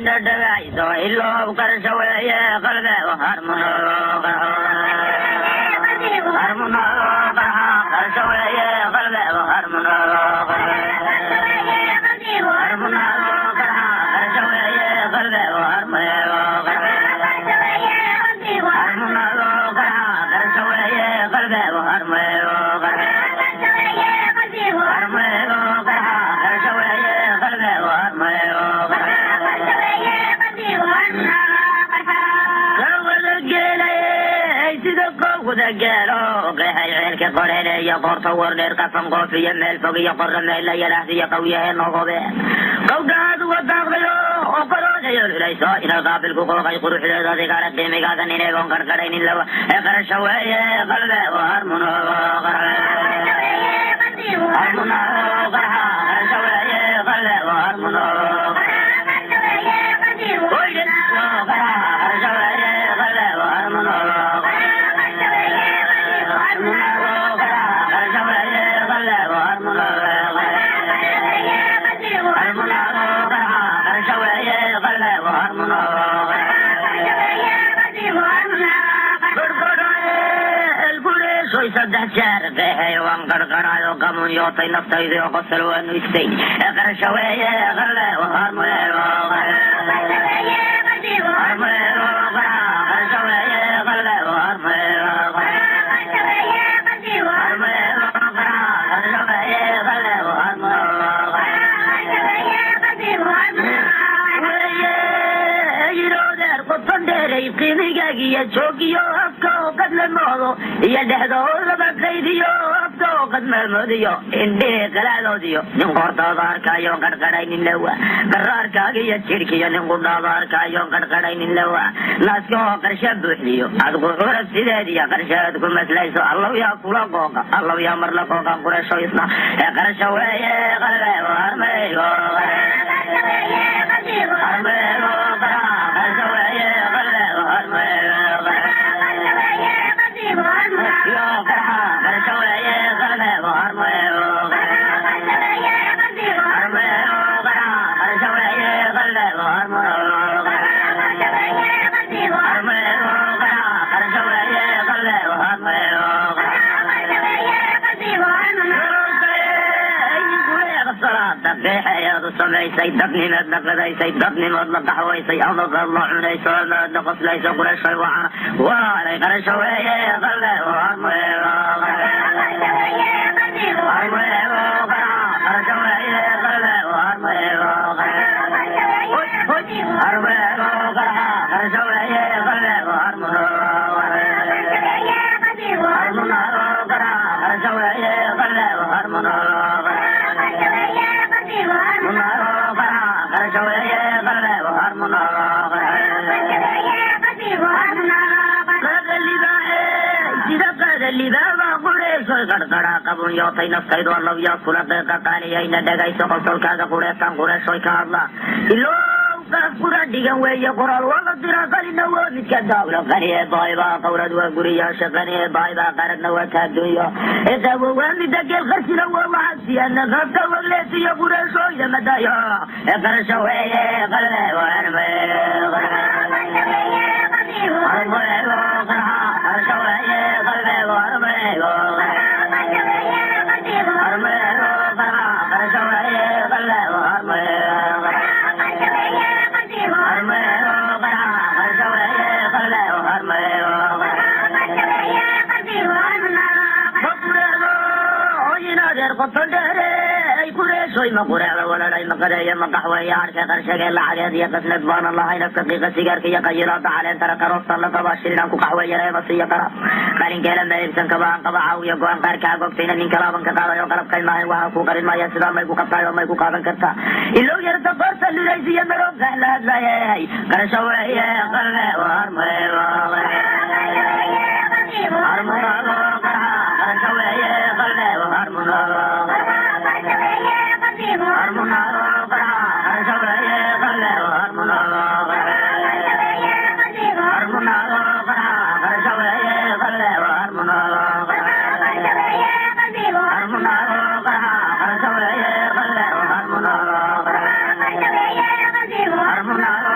Ina dhagayso iloob qarsho weeye qalbe harmuno qarxa qarsho weeye qalbe harmuno harmuno qarxa qarsho weeye qalbe harmuno harmuno qarxa qarsho weeye qalbe harmuno harmuno qarxa qarsho weeye qalbe harmuno sida geelo qeexay ceelka qoreeleeya qoorta wardheer qafan qoof iyo meel fog iyo qorra meella yalaahdiyo qawyahe noqobe qawdhaad uga daaqdayo oo qaroodayo lulayso inaad qaabilku qooqay quruxdeeda adigaala qiimigaaga nineegoon qarqarhaynin lawa ee qarasho weeye qalbe harmuno harmuno qarxa qarasho weeye qalbe harmuno qarxa qarasho weeye qalbe harmuno saddex jeer qeexay waan qarqarayo qamunyootay naftayda oo qosol waanu istay qarasho weeye qalle qarasho weeye qalle qarasho weeye qalle qiimigaagiyo joogiyo afka oo qad la moodo iyo dhexdoodaba qaydiyo afka oo qad maamoodiyo indhihii qalaadoodiyo nin qoortooda arkaayoon qarqarhaynin lawa qaraarkaaga iyo jidhkiyo nin qudhaada arkaayoon qarqarhaynin lawa naaska oo qarsha buuxdiyo aad quxurab sideediyo qarshaad ku maslayso allow yaa kula qooqa allow yaa mar la qooqan qurasho isna ee qarasho weeye qalbe harmaygo harmaygo qarasho weeye qalbe qeexayaad u samaysay dadnimaad la qadaysay dadnimaad la qaxwaysay adagaad la cunayso amaad la qoslayso qurashay wacana waalay qarasho weeye qalbe qarasho weeye qalbe qarasho weeye qalbe qarasho weeye qalbe qarqaraa qabunyootay naftaydu allow yaa kula qeeqa qaaliyayna dhagayso qosolkaaga qureetan qurashoy ka hadla ilow qaaf qura dhigan weeye qoraal waa la diraa qalina waa midka daawla qani ee baayibaa qawlad waa guriyaasha qani ee baayibaa qaradna waa taadunyo eedaawo waa mida geel qarsina waa lacagsiyaana qaabka wagleesiyo qurashooyda madayo ee qarasho weeye qalbe qarasho weeye qalbe qarasho weeye qalbe ma qureecda walalay ma qadeeya ma qaxweeya arka qarshagee lacageed iyo qasnad baana lahayn afka qiiqa sigaarka iyo qayilaada caleentana karoofta la qabaa shilinaan ku qaxweeyana masiiyo qara qalinkeela ma iibsan kaba aan qaba caawiya go-aan qaarkaa gogtayna nin kalaaban ka qaaday oo qalabkay maahayn waxaa kuu qarin maaya sidaa may ku qabtaay oo may ku qaadan kartaa ilow yarta qoorta lulaysiyo maroobka la hadlayay qarasho weeye qalbe qarasho weeye qalbe Harmuna.